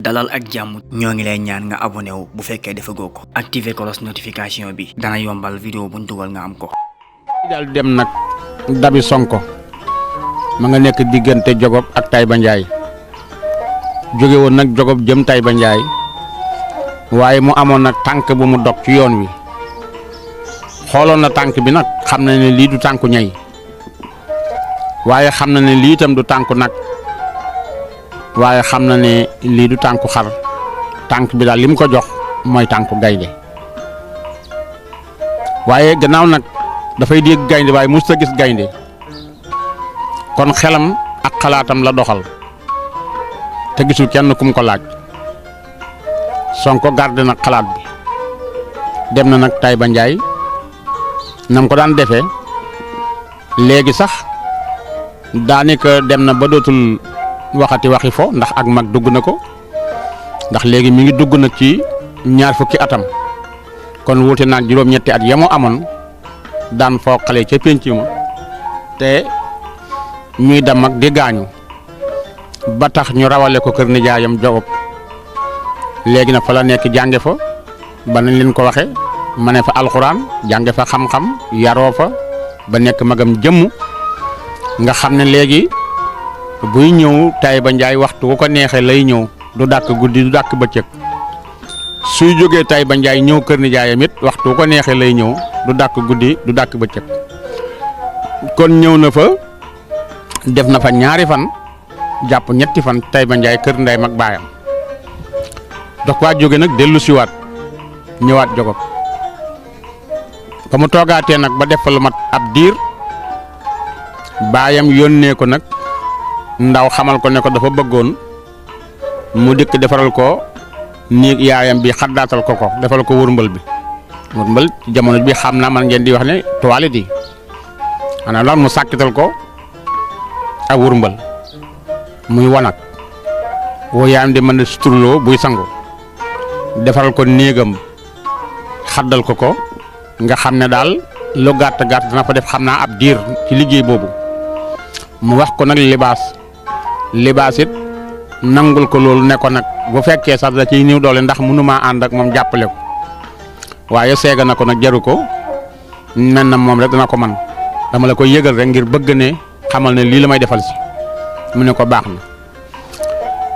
dalal ak jàmm ñoo ngi lay ñaan nga abonné wu bu fekkee defagoo ko activer cloche notification bi dana yombal vidéo buñ dugal nga am ko. daal dem nag dabi Sonko ma nga nekk diggante Jogob ak Taïba Ndiaye jóge woon nag Jogob jëm Taïba Ndiaye waaye mu amoon nag tànk bu mu dog ci yoon wi xooloon na tànk bi nag xam na ne lii du tànku ñay waaye xam na ne lii itam du tànku nag waaye xam na ne lii du tànku xar tànk bi daal li mu ko jox mooy tànku gaynde waaye gannaaw nag dafay dégg gaynde waaye mosut a gis gaynde kon xelam ak xalaatam la doxal te gisul kenn kum ko laaj Sonko garde nag xalaat bi dem na nag Taïba Ndiaye nam ko daan defee léegi sax daanaka dem na ba dootul waxati waxi fo ndax ak mag dugg na ko ndax léegi mi ngi dugg nag ci ñaar fukki atam kon wuute naag juróom-ñetti at yamoo amoon daan foo xale ca pénc ma te ñuy dem ak di gaañu ba tax ñu rawale ko kër nijaayam Jogob léegi nag fa la nekk jànge fa ba nañ leen ko waxe ma ne fa alxuraan jànge fa xam-xam yaroo fa ba nekk magam jëmm nga xam ne léegi buy ñëw Taïba Ndiaye waxtu wu ko neexee lay ñëw du dàkk guddi du dàkk bëccëg suy jógee Taïba Ndiaye ñëw kër nijaayam it waxtu wu ko neexee lay ñëw du dàkk guddi du dàkk bëccëg kon ñëw na fa def na fa ñaari fan jàpp ñetti fan Taïba Ndiaye kër ndeyam ak baayam dox waa jóge nag dellu siwaat ñëwaat Jogob ba mu toogaatee nag ba def fa lu mat ab diir baayam yónnee ko nag ndaw xamal ko ne ko dafa bëggoon mu dikk defaral ko néeg yaayam bi xaddaatal ko defal ko wërmbal bi wërmbal ci jamono bi xam naa man ngeen di wax ne toilette yi xanaa loolu mu sàkkital ko ak wërmbal muy wanag woo yaayam di mën a suturloo buy sangu defaral ko néegam xaddal ko nga xam ne daal lu gàtt dana fa def xam naa ab diir ci liggéey boobu mu wax ko nag libaas it nangul ko loolu ne ko nag bu fekkee sax da ciy néew doole ndax mënumaa ànd ak moom jàppale ko waaye seega na ko nag jaru ko mel na moom rek dana ko man dama la koy yëgal rek ngir bëgg ne xamal ne lii la may defal si mu ne ko baax na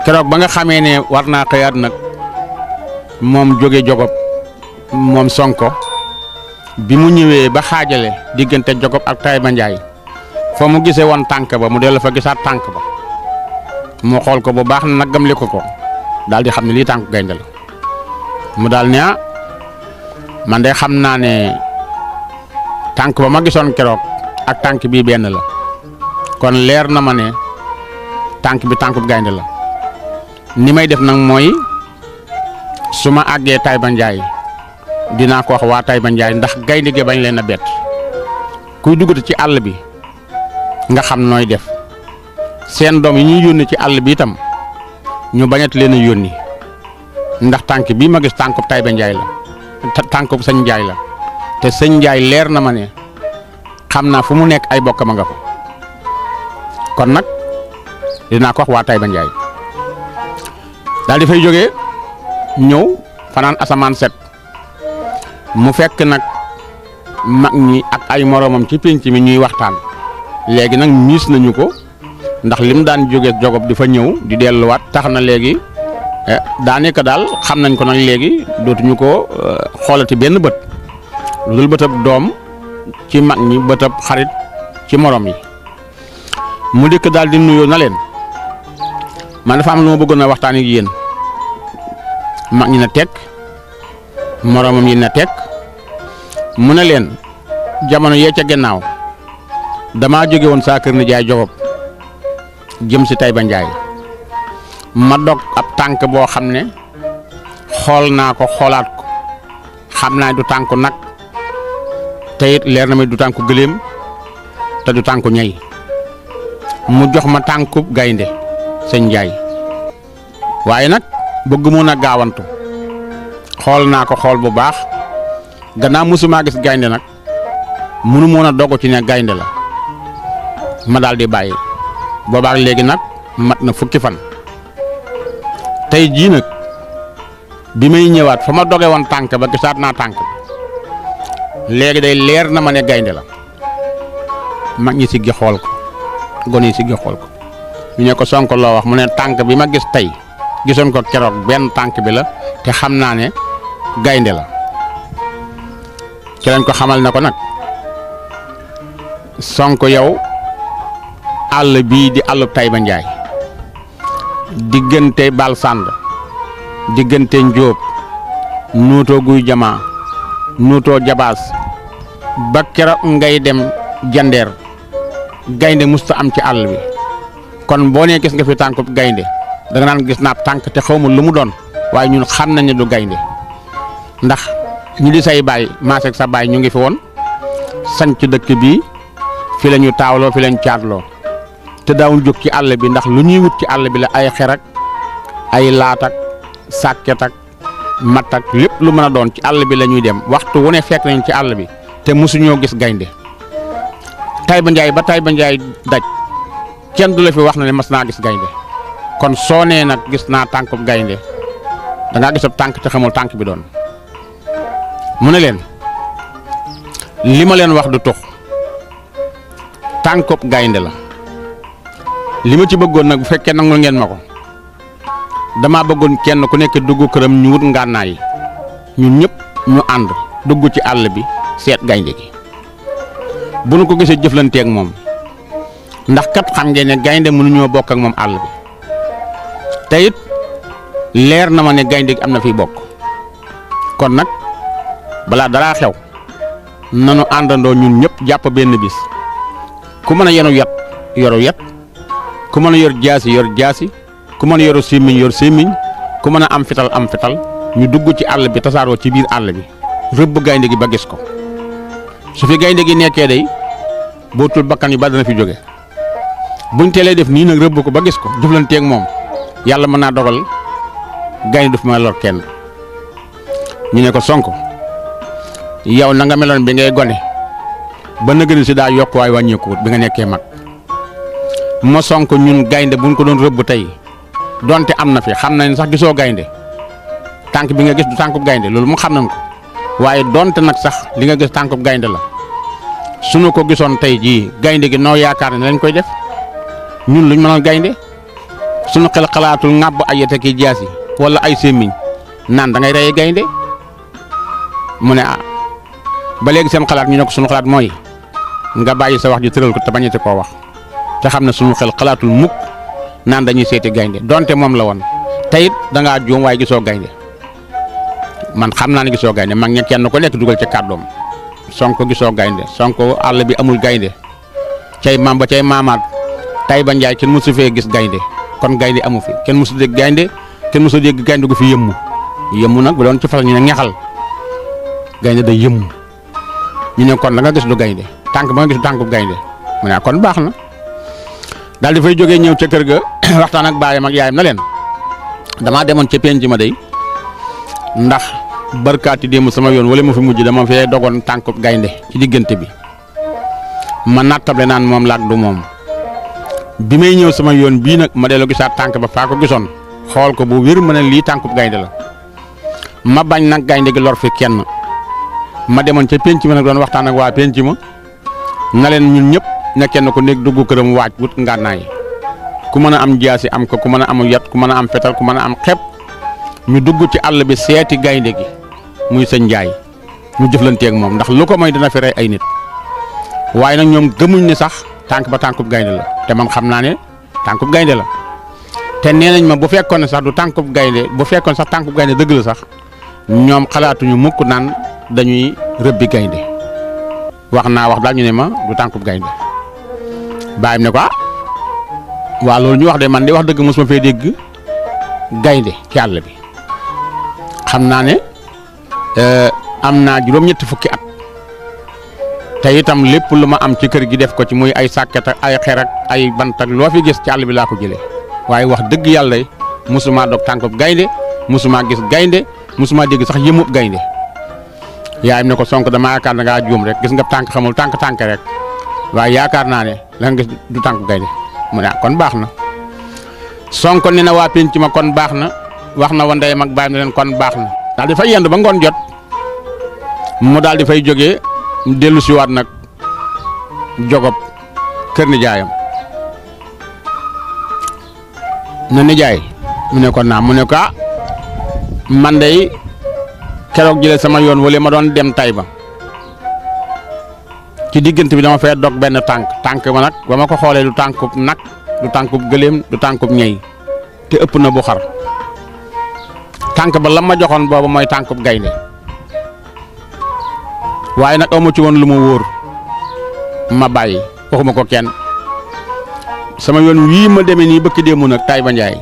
keroog ba nga xamee ne war naa xëyaat nag moom jóge Jogob moom Sonko bi mu ñëwee ba xaajale diggante Jogob ak Taïba Ndiaye fa mu gisee woon tànk ba mu dellu fa gisaat tànk ba mu xool ko bu baax na naggam li ko daal di xam ne lii tànk gaynde la mu daal ne man de xam naa ne tànk ba ma gisoon keroog ak tànk bii benn la kon leer na ma ne tànk bi tànk gaynde la ni may def nag mooy su ma àggee Taïba Ndiaye dinaa ko wax waa Taïba Ndiaye ndax gaynde gi bañ leen a bett kuy duggati ci àll bi nga xam nooy def seen doom yi ñuy yónni ci àll bi itam ñu bañat leen a yónni ndax tànk bii ma gis tànkub Taïba Ndiaye la tànkub sëñ Ndiaye la te sëñ Ndiaye leer na ma ne xam naa fu mu nekk ay bokkam a nga fa kon nag dinaa ko wax waa Taïba Ndiaye daal di fay jógee ñëw fanaan asamaan set mu fekk nag mag ñi ak ay moroomam ci pénc mi ñuy waxtaan léegi nag miis nañu ko ndax lim daan jóge Jogob di fa ñëw di delluwaat tax na léegi daanaka daal xam nañ ko nag léegi dootuñu ko xoolati benn bët lu dul bëtëb doom ci mag ñi bëtëb xarit ci morom yi mu dikk daal di nuyoo na leen man dafa am lu ma bëggoon a waxtaan ak yéen mag ñi na teg moromam yi na teg mu ne leen jamono yee ca gannaaw damaa jóge woon saa kër nijaay Jogob jëm si Taïba Ndiaye ma dog ab tànk boo xam ne xool naa ko xoolaat ko xam naa du tànku nag te it leer na ma du tànku gëléem te du tànku ñay mu jox ma tànku gaynde sëñ Ndiaye waaye nag bëgg mun a gaawantu xool naa ko xool bu baax gannaaw mësumaa gis gaynde nag mënu moon a dogu ci ne gaynde la ma daal di bàyyi boobaak léegi nag mat na fukki fan tey jii nag bi may ñëwaat fa ma doge woon tànk ba gisaat naa tànk léegi day leer na ma ne gaynde la mag ñi siggi xool ko gone yi siggi xool ko ñu ne ko Sonko loo wax mu ne tànk bi ma gis tey gisoon ko keroog benn tànk bi la te xam naa ne gaynde la ci lañ ko xamal ne ko nag Sonko yow àll bii di àllub Taïba Ndiaye diggante Bal Sànd diggante Njóob nuutoo guy jamaa nuutoo jabaas ba keroog ngay dem jandeer gaynde musta am ci àll bi kon boo nee gis nga fi tànkub gaynde danga naan gis naa tànk te xawma lu mu doon waaye ñun xam nañ ne du gaynde ndax ñu di say baay maaseeg sa baay ñu ngi fi woon sanc dëkk bii fi la ñu taawloo fi lañ caatloo te daawul jóg ci àll bi ndax lu ñuy wut ci àll bi la ay xer ak ay laat ak sàkket ak matt ak lépp lu mën a doon ci àll bi la ñuy dem waxtu wu ne fekk nañ ci àll bi te mosuñoo gis gaynde Taïba Ndiaye ba Taïba Ndiaye daj kenn du la fi wax na ne mas naa gis gaynde kon soo nee nag gis naa tànkub gaynde dangaa gis ab tànk te xamul tànk bi doon mu ne leen li ma leen wax du tux tànkub gaynde la li ma ci bëggoon nag bu fekkee nangul ngeen ma ko dama bëggoon kenn ku nekk dugg këram ñu wut ngànnaay yi ñun ñëpp ñu ànd dugg ci àll bi seet gaynde gi bu nu ko gisee jëflanteeg moom ndax kat xam ngeen ne gaynde mënuñoo bokk ak moom àll bi te it leer na ma ne gaynde gi am na fiy bokk kon nag balaa daraa xew nanu àndandoo ñun ñëpp jàpp benn bis ku mën a yenu yat yoru yat ku mën a yor jaasi yor jaasi ku mën a yoru sémmiñ yor sémmiñ ku mën a am fital ñu dugg ci àll bi tasaaroo ci biir àll bi rëbb gaynde gi ba gis ko su fi gaynde gi nekkee day bootul bakkan yu ba dana fi jóge buñ teelee def nii nag rëbb ko ba gis ko jëflanteeg moom yàlla mën naa dogal gaynde du fi ma lor kenn ñu ne ko Sonko yow na nga meloon bi ngay gone ba nëgëni si daa yokk waay wàññeekuwut bi nga nekkee mag ma Sonko ñun gaynde buñ ko doon rëbb tey donte am na fi xam nañ sax gisoo gaynde tànk bi nga gis du tànkub gaynde loolu mu xam nañ ko waaye donte nag sax li nga gis tànkub gaynde la sunu ko gisoon tey jii gaynde gi noo yaakaar ne lañ koy def ñun luñ mënoon gaynde sunu xel xalaatul ŋàbb ay yete ki jaasi wala ay sémmiñ naan da ngay reye gaynde mu ne ah ba léegi seen xalaat ñu ne ko sunu xalaat mooy nga bàyyi sa wax ji tëral ko te bañati koo wax te xam ne sunu xel xalaatul mukk naan dañuy seeti gaynde donte moom la woon teyit da ngaa juum waaye gisoo gaynde man xam naa ne gisoo gaynde mag ña kenn ko nekk dugal ci kàddoom Sonko gisoo gaynde Sonko àll bi amul gaynde cay maam ba cay maamaat Taïba Ndiaye kenn mësu fee gis gaynde kon gaynde amu fi kenn mësu dégg gaynde kenn mësu dégg gaynde gu fi yëmmu nag bu doon ci fas ñu ne ñaxal gaynde day yëmmu ñu ne kon la nga gis du gaynde tànk ba nga gis du tànkub gaynde mu ne kon baax na daal di fay jógee ñëw ca kër ga waxtaan ak baayam ak yaayam na leen damaa demoon ca penc ma day ndax barkaati démb sama yoon wala ma fi mujj dama fee dogoon tànkub gaynde ci diggante bi ma nattable naan moom laag du moom bi may ñëw sama yoon bii nag ma delloo gisaat tànk ba faa ko gisoon xool ko bu wér ma ne lii tànkub gaynde la ma bañ nag gaynde gi lor fi kenn ma demoon ca penc ma nag doon waxtaan ak waa penc ma na leen ñun ñëpp na kenn ko nekk dugg këram waaj wut ngànnaay ku mën a am jaasi am ko ku mën a am yat ku mën a am fetal ku mën a am xepp ñu dugg ci àll bi seeti gaynde gi muy sëñ Njaay ñu jëflanteeg moom ndax lu ko mooy dina fi rey ay nit waaye nag ñoom gëmuñ ne sax tànk ba tànkub gaynde la te man xam naa ne tànkub gaynde la te nee nañ ma bu fekkoon ne sax du tànkub gaynde bu fekkoon sax tànkub gaynde dëgg la sax ñoom xalaatuñu mukk naan dañuy rëbbi gaynde wax naa wax daal ñu ne ma du tànkub gaynde bàyyim ne ko ah waa loolu ñu wax de man de wax dëgg mosuma fee dégg gaynde ci àll bi xam naa ne am naa juróom-ñetti fukki at te itam lépp lu ma am ci kër gi def ko ci muy ay sàkket ak ay xer ak ay bant ak loo fi gis ci àll bi laa ko jëlee waaye wax dëgg yàlla mosuma dog tànkub gaynde mosuma gis gaynde mosuma dégg sax yëmub gaynde yaayam ne ko Sonko dama yaakaar na ngaa juum rek gis nga tànk xamul tànk rek waaye yaakaar naa ne la nga gis du tànk gaynde mu ne kon baax na Sonko ne na waa penc ma kon baax na wax na wa ndeyam ak baayam ne leen kon baax na daal di fay yendu ba ngoon jot mu daal di fay jógee dellu siwaat nag jogob kër nijaayam na nijaay mu ne ko naam mu ne ko man day keroog jëlee sama yoon wala ma doon dem Tayba ci diggante bi dama fay dog benn tànk ba nag ba ma ko xoolee du tànkub nag du tànkub gëléem du tànkub ñey te ëpp na bu xar tànk ba lam ma joxoon booba mooy tànkub gaynde waaye nag amu ci woon lu ma wóor ma bàyyi waxuma ko kenn sama yoon wii ma demee nii bëkk démb nag Tayba Njaay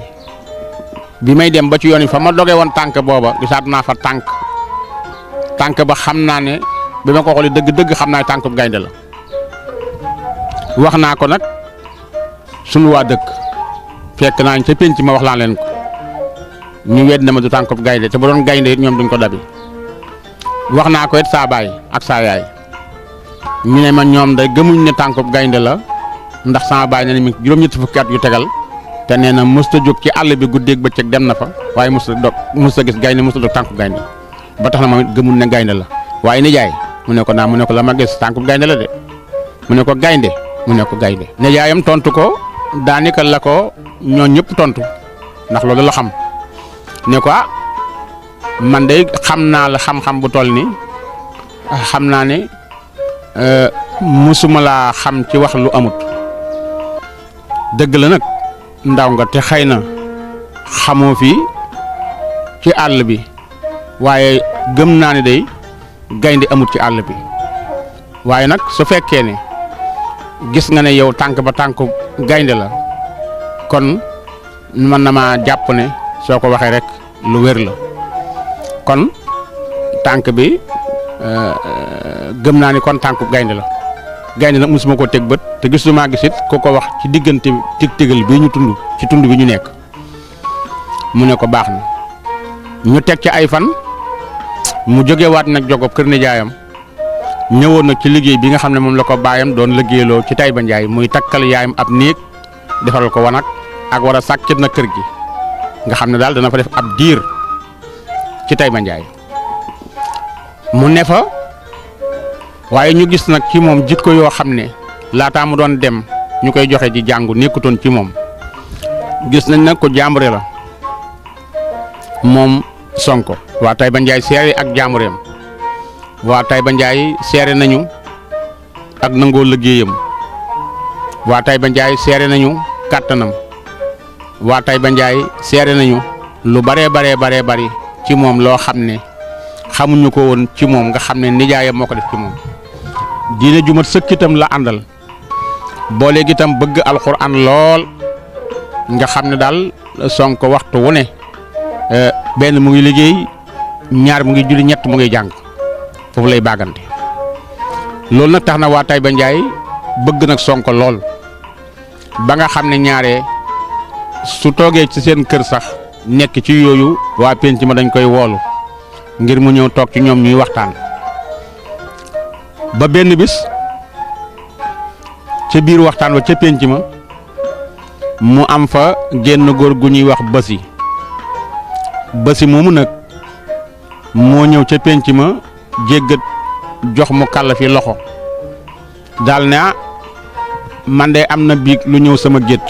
bi may dem ba ci yoon yi fa ma doge woon tànk booba gisaat naa fa tànk ba xam naa ne bi ma ko xoolee dëgg xam naa tànkub gaynde la wax naa ko nag sunu waa dëkk fekk naa ca penc ma wax laa leen ko ñu wedd na ma du tànkub gaynde te bu doon gaynde it ñoom duñ ko dabi wax naa ko it saa baay ak saa yaay ñu ne ma ñoom day gëmuñ ne tànkub gaynde la ndax sama baay nee na mi juróom-ñetti fukki at yu tegal te nee na mësta jóg ci àll bi guddeeg bëccëg dem na fa waaye mësta gis gaynde mësta dog tànkub gaynde ba tax na ma gëmul ne gaynde la waaye nijaay mu ne ko naa mu ne ko la ma gis tànkub gaynde la de mu ne ko gaynde mu ne ko gaynde nijaayam tontu ko daanaka la ko ñoo ñëpp tontu ndax loolu la xam ne ko man de xam naa la xam-xam bu toll ni xam naa ne musuma laa xam ci wax lu amut dëgg la nag ndaw nga te xëy na xamoo fi ci àll bi waaye gëm naa ne day gaynde amut ci àll bi waaye nag su fekkee ne gis nga ne yow tànk ba tànku gaynde la kon mën na maa jàpp ne soo ko waxee rek lu wér la kon tànk bi gëm naa ni kon tànku gaynde la gaynde nag mosuma ko teg bët te gisuma gisit ku ko wax ci diggante tig-tigal bii ñu tund ci tund bi ñu nekk mu ne ko baax na ñu teg ci ay fan mu jógewaat nag jogob kër nijaayam ñëwoon nag ci liggéey bi nga xam ne moom la ko baayam doon liggéeyloo ci Tayba Njaay muy takkal yaayam ab néeg defaral ko wanag ak war a sàkkit na kër gi nga xam ne daal dana fa def ab diir ci Tayba Njaay mu ne fa waaye ñu gis nag ci moom jikko yoo xam ne laataa mu doon dem ñu koy joxe ji jàngu nekkutoon ci moom gis nañ nag ko jàmbure la moom Sonko waa Tayba Njaay seere ak jàmbureem waa Tayba Njaay seere nañu ak nangoo liggéeyam waa Tayba Njaay seere nañu kàttanam waa Tayba Njaay seere nañu lu baree bari ci moom loo xam ne xamuñu ko woon ci moom nga xam ne nijaayam moo ko def ci moom diine jumat sëkkitam la àndal boole gi itam bëgg alxuraan lool nga xam ne daal Sonko waxtu wu ne benn mu ngi liggéey ñaar mu ngi julli ñett mu ngi jàng foofu lay baagante loolu nag tax na waa Tayba Njaay bëgg nag Sonko lool ba nga xam ne ñaare su toogee ci seen kër sax nekk ci yooyu waa penc ma dañ koy woolu ngir mu ñëw toog ci ñoom ñuy waxtaan ba benn bis ca biir waxtaan wa ca penc ma mu am fa génn góor gu ñuy wax basi moomu nag moo ñëw ca penc ma jéggat jox mu kàll fi loxo daal ne man de am na biig lu ñëw sama gétt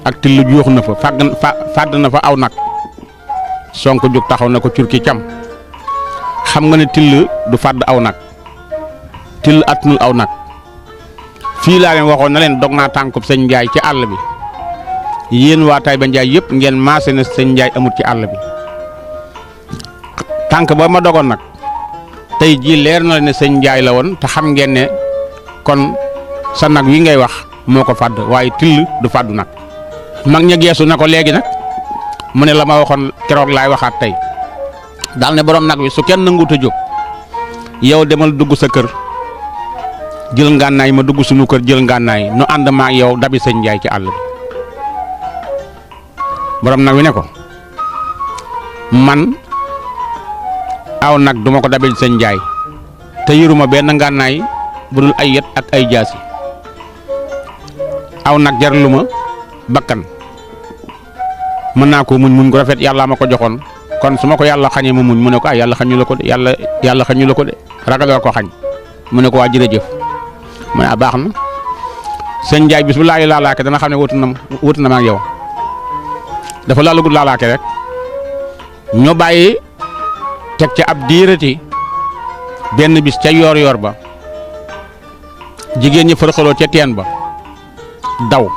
ak till juux na fa fàdd na fa aw nag Sonko jóg taxaw na ko curki cam xam nga ne till du fàdd aw nag till atnul aw nag fii laa leen waxoon na leen dog naa tànkub sëñ Njaay ci àll bi yéen waa Tayba Njaay yëpp ngeen maase na sëñ Njaay amut ci àll bi tànk ba ma dogoon nag tey jii leer na la ne sëñ Njaay la woon te xam ngeen ne kon sa nag wi ngay wax moo ko fàdd waaye till du fàddu nag mag ña geesu na ko léegi nag mu ne la ma waxoon keroog laay waxaat tey daal ne borom nag wi su kenn nanguut a jóg yow demal dugg sa kër jël ngànnaay ma dugg suñu kër jël ngànnaay nu ànd ma ak yow dabi sëñ Njaay ci àll bi borom nag wi ne ko man aw nag duma ko dabil sëñ Njaay te yëruma benn ngànnaay bu dul ay yet ak ay jaasi aw nag jaraluma bakkan mën naa ko muñ ko rafet yàlla ma ko joxoon kon su ma ko yàlla xañee ma muñ mu ne ko yàlla xañu la ko de yàlla xañu la ko de ragaloo ko xañ mu ne ko waa jërëjëf mu ne baax na sëñ Njaay bis bu laalaake dana xam ne wutu na ma ak yow dafa laalugul laalaake rek ñu bàyyi teg ca ab diirati benn bis ca yoor ba jigéen ñi fërxaloo ca teen ba daw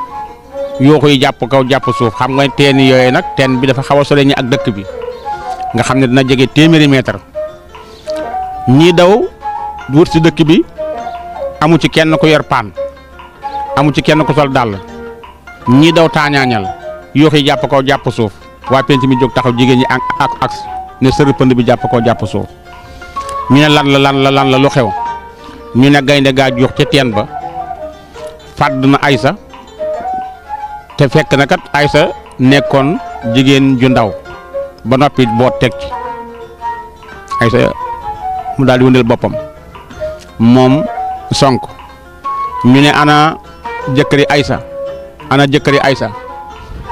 yooxu yi jàpp kaw jàpp suuf xam nga teen yooyu nag teen bi dafa xaw a sole ñi ak dëkk bi nga xam ne dina jege téeméeri mètre ñii daw wut si dëkk bi amu ci kenn ku yor paan amu ci kenn ku sol dàll ñii daw taañaañal yooxu yi jàpp kaw jàpp suuf waa penc mi jóg taxaw jigéen ñi ak ne sër pënd bi jàpp kaw jàpp suuf ñu ne lan la lu xew ñu ne gaynde gaa jox ca teen ba fàdd na Aysa te fekk na kat Aysa nekkoon jigéen ju ndaw ba noppi boot teg ci Aysa mu daal di wëndeel boppam moom Sonko ñu ne ana jëkkëri Aysa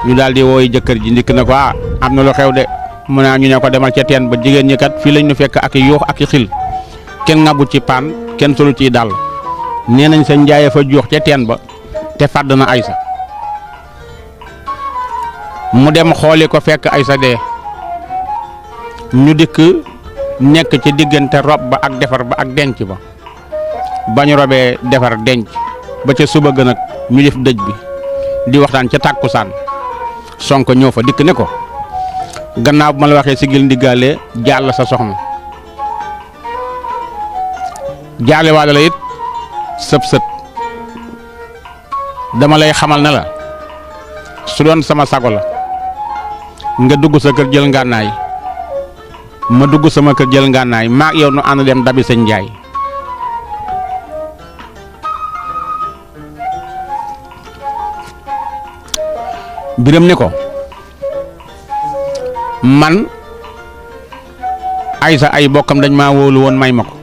ñu daal di wooyi jëkkër ji ndikk na ko am na lu xew de mu ne ñu ne ko demal ca teen ba jigéen ñi kat fii lañ ñu fekk ak yuux ak xil kenn ngabut ci paan kenn solu ciy dàll nee nañ sa njaay fa jox ca teen ba te fàdd na Aysa mu dem xooli ko fekk Aysa dee ñu dikk nekk ci diggante rob ba ak defar ba ak denc ba bañu robee defar denc ba ca suba gën ak ñu def dëj bi di waxtaan ca tàkkusaan Sonko ñëw fa dikk ne ko gannaaw bu ma la waxee sigil ndiggaale jaal sa soxna jaale waale la it sët dama lay xamal ne la su doon sama sago la nga dugg sa kër jël ngànnaay ma dugg sama kër jël ngànnaay maa yow nu ànd dem dabi sëñ Njaay biram ne ko man Aysa ay bokkam dañ maa wóolu woon may ma ko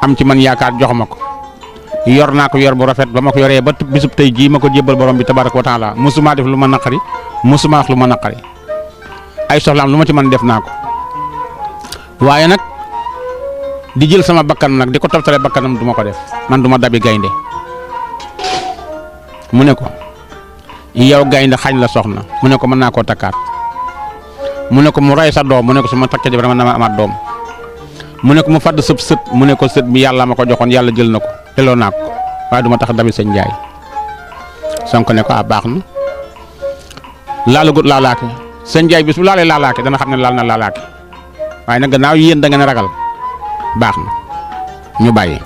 am ci man yaakaar jox ma ko yor naa ko yor bu rafet ba ma ko yoree ba bisub tey jii ma ko jébbal borom bi tabaraka wa taala musuma def lu ma naqari musuma wax lu ma naqari ay soxlaam lu ma ci mën def naa ko waaye nag di jël sama bakkan nag di ko toftale bakkanam du ma ko def man du ma dabi gaynde mu ne ko yow gaynde xañ la soxna mu ne ko mën naa koo takkaat mu ne ko mu rey sa doom mu ne ko su ma takkee jabar mën na ma amaat doom mu ne ko mu fàdd sëb sët mu ne ko sët bi yàlla ma ko joxoon yàlla jël na ko delloo naa ko waaye du ma tax dabi sëñ Njaay Sonko ne ko baax na laalagut laalaake sëñ Njaay bis bu laalee laalaake dana xam ne laal na laalaake waaye nag gannaaw yéen da ngeen a ragal baax na ñu bàyyi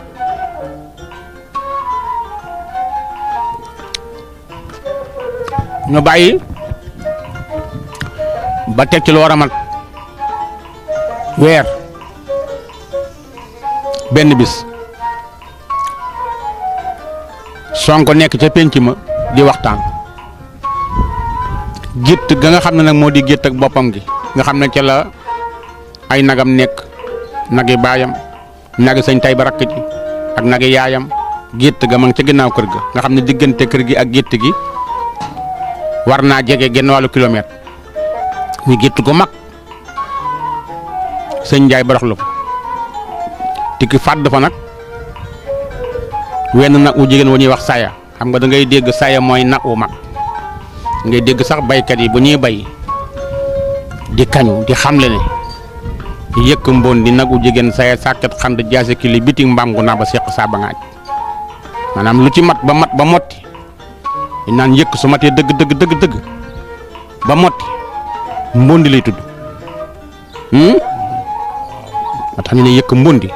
ba teg ci lu war a mat weer benn bis Sonko nekk ca penc ma di waxtaan gétt ga nga xam ne nag moo di gétt ak boppam gi nga xam ne ca la ay nagam nekk nagi baayam nagi sëñ tay ba rakk ji ak nagi yaayam gétt ga ma ngi ca ginnaaw kër ga nga xam ne diggante kër gi ak gétt gi war naa jege genn wàllu kilomètre ñu gétt gu mag sëñ Njaay baraxlu ko tikki fàdd fa nag wenn nag wu jigéen wu ñuy wax saya xam nga da ngay dégg saya mooy nag wu mag ngay dégg sax baykat yi bu ñuy bay di kañu di xamle ne yëkk mboon di nag wu jigéen saya sàkkat xand jaase kili bitig mbaam gu naa ba seq saa ba ngaaj maanaam lu ci mat ba motti di naan yëkk su matee dëgg ba motti mbondi lay tudd moo tax ñu ne yëkk mbondi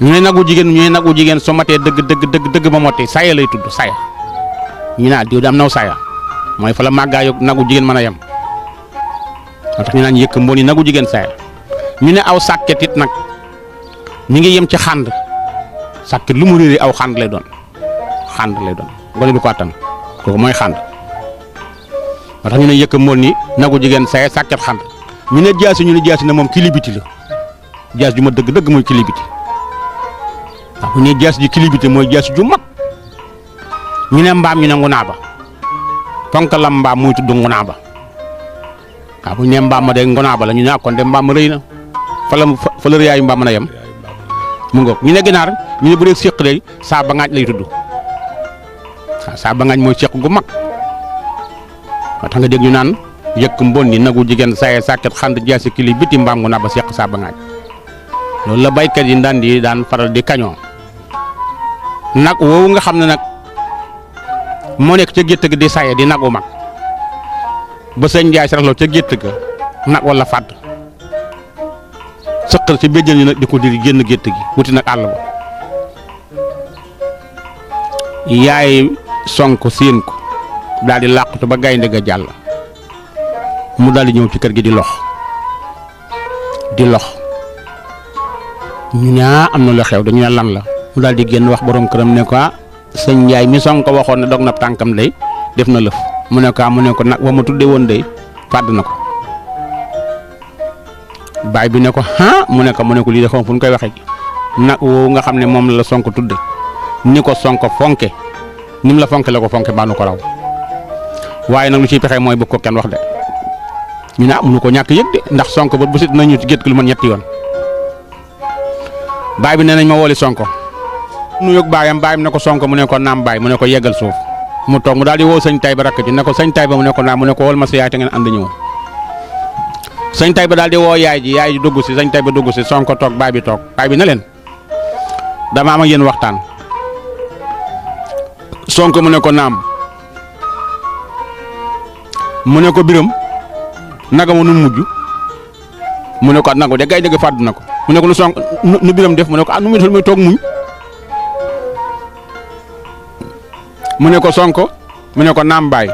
ñu ne nagu jigéen su matee dëgg ba motti saya lay tudd saya ñu naan diw am naw saya mooy fa la màggaayu nagu jigéen mën a yem moo tax ñu naan yëkk mbondi nagu jigéen saya ñu ne aw sàkket it nag mi ngi yem ci xànd sàkket lu mu réeri aw xànd lay doon gone du ko attan kooku mooy xànd moo tax ñu ne yëkk mboon ni nagu jigéen saya sàkket xànd ñu ne jaasi ne moom kilibiti la jaas ju ma dëgg mooy kilibiti waaw bu ñu jaas ji kilibiti mooy jaas ju mag ñu ne mbaam ñu ne ngunaa ba ponk lam mbaam muy tudd ngunaa ba waaw bu ñu nee mbaam ma de ngonaa ba la ñu ne kon de mbaam ma rëy na fa la rëyaayu mbaam mën a yem mu ngoog ñu ne ginaar ñu ne bu dee séq de saa ba ngaaj lay tudd waaw saa ba ngaaj mooy séq gu mag moo tax nga dégg ñu naan yëkk mbonni nagu jigéen saye sàkket xand jaasi kili biti mbaam ngu naa ba séq saa ba ngaaj loolu la baykat yi ndaan di daan faral di kañoo nag woowu nga xam ne nag moo nekk ca gétt ga di saye di nagu mag ba sëñ Njaay saraxloo ca gétt ga nag wala fàdd sëqal ci béjjën yi nag di ko diri génn gétt gi wuti nag àll ba yaay sonk séen ko daal di làqatu ba gaynde ga jàll mu daal di ñëw ci kër gi di lox ñu ne am na lu xew dañu ne lan la mu daal di génn wax borom këram ne ko sëñ Njaay mi sonk ko waxoon ne dog na tànkam day def na lëf mu ne ko nag wa ma tudde woon day fàdd na ko baay bi ne ko mu ne ko lii de xam fu ñu koy waxee nag woowu nga xam ne moom la sonk tudde ni ko sonk fonke ni mu la fonke la ko fonke baanu ko raw waaye nag lu ciy pexe mooy bëgg ko kenn wax de ñu ne mënu ko ñàkk yëg de ndax sonk ba bu sit nañu ci gétt gi lu man ñetti yoon baay bi nee nañ ma wooli sonko nu yëg baayam ne ko sonko mu ne ko naam baay mu ne ko yeggal suuf mu toog mu daal di woo sëñ Tayba rakk ji ne ko sëñ Tayba mu ne ko naam mu ne ko wol ma sa yaay te ngeen ànd ñëw sëñ Tayba daal di woo yaay ji dugg si sëñ Tayba dugg si sonko toog baay bi na leen dama am ak yéen waxtaan sonko mu ne ko naam mu ne ko biram naga ma nu mujj mu ne ko nagu de gay dëgg fàdd na ko mu ne ko nu biram def mu ne ko nu muy def muy toog muñ mu ne ko sonko mu ne ko naam baay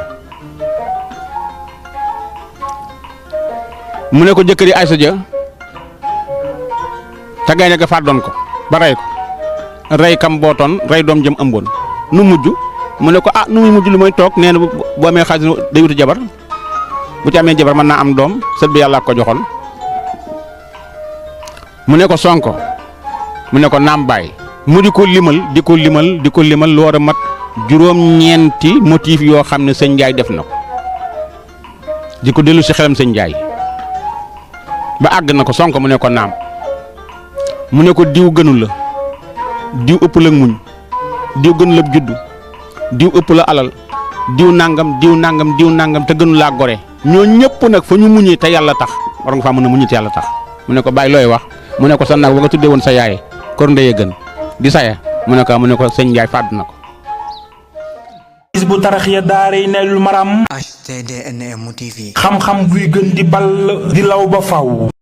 mu ne ko jëkkëri Aysa ja te gaynde ga fàddoon ko ba rey ko rey kam bootoon rey doom jëm ëmboon nu mujj mu ne ko nu muy mujj lu may toog nee na bu amee xaalis day wuti jabar bu ci amee jabar mën naa am doom sët bi yàlla ko joxoon mu ne ko sonko mu ne ko naam baay mu di ko limal lu war a mat juróom-ñeenti motif yoo xam ne sëñ Njaay def na ko di ko dellu si xelam sëñ Njaay ba àgg na ko sonko mu ne ko naam mu ne ko diw gënu la diw ëpp la muñ diw gënu la juddu diw ëpp la alal diw nangam te gënu laa gore ñoo ñëpp nag fa ñu muñee te yàlla tax war nga faa mën a muñee te yàlla tax mu ne ko bàyyi looy wax mu ne ko sa nag wa nga tuddee woon sa yaay kor ndeye gën di saya mu ne ko sëñ Njaay fàdd na ko bu Tarqiyyah daaray Naylul Maram HTDNM TV xam-xam buy gën di ball di law ba faw